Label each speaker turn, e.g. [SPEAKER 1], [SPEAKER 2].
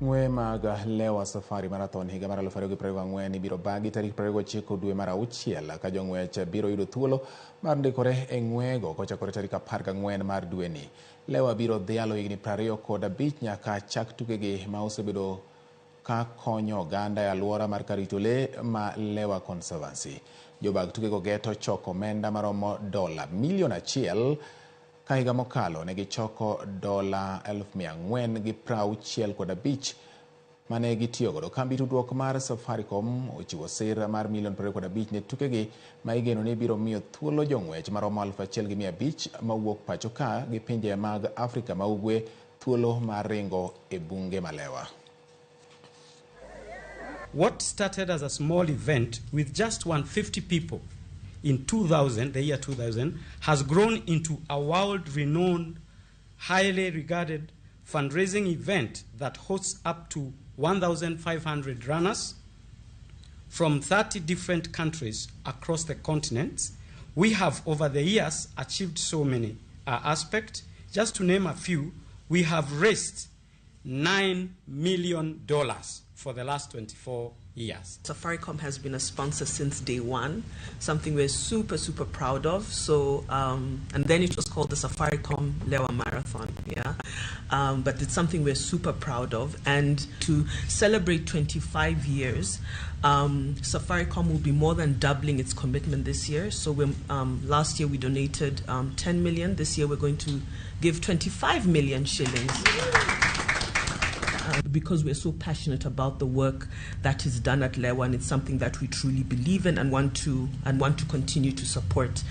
[SPEAKER 1] Ng'we mag Lewa Safari Marathon higa mar 2024 ibiro bagi tarik 29 dwe mar auchiel ka jong'wech biro yudo thuolo mar ndikore e ng'wego kochakore tarik 14 mar dweni. Lewa biro dhialo higni 25 nyaka chak tukegi ma osebedo ka konyo oganda e alwora mar karito lee ma Lewa Conservancy. Jobag tukego geto choko omenda maromo dola milion achiel ka higa mokalo ne gichoko dola 465,000 mane gitiyogodo. Kambi tudruok mar Safaricom ochiwo sir mar milion 25 ne tukegi ma igeno ni biro miyo thuolo jong'wech maromo 1,500 mawuok pacho ka gi pinje mag Afrika ma Ugwe thuolo mar ringo e bunge malewa.
[SPEAKER 2] What started as a small event with just 150 people in 2000, the year 2000, has grown into a world-renowned, highly regarded fundraising event that hosts up to 1,500 runners from 30 different countries across the continent. We have, over the years, achieved so many aspects. Just to name a few, we have raised $9 million for the last 24 years.
[SPEAKER 3] Safaricom has been a sponsor since day one, something we're super, super proud of. So, and then it was called the Safaricom Lewa Marathon, yeah. But it's something we're super proud of. And to celebrate 25 years, Safaricom will be more than doubling its commitment this year. So last year we donated 10 million. This year we're going to give 25 million shillings. Because we're so passionate about the work that is done at Lewa, and it's something that we truly believe in and want to continue to support.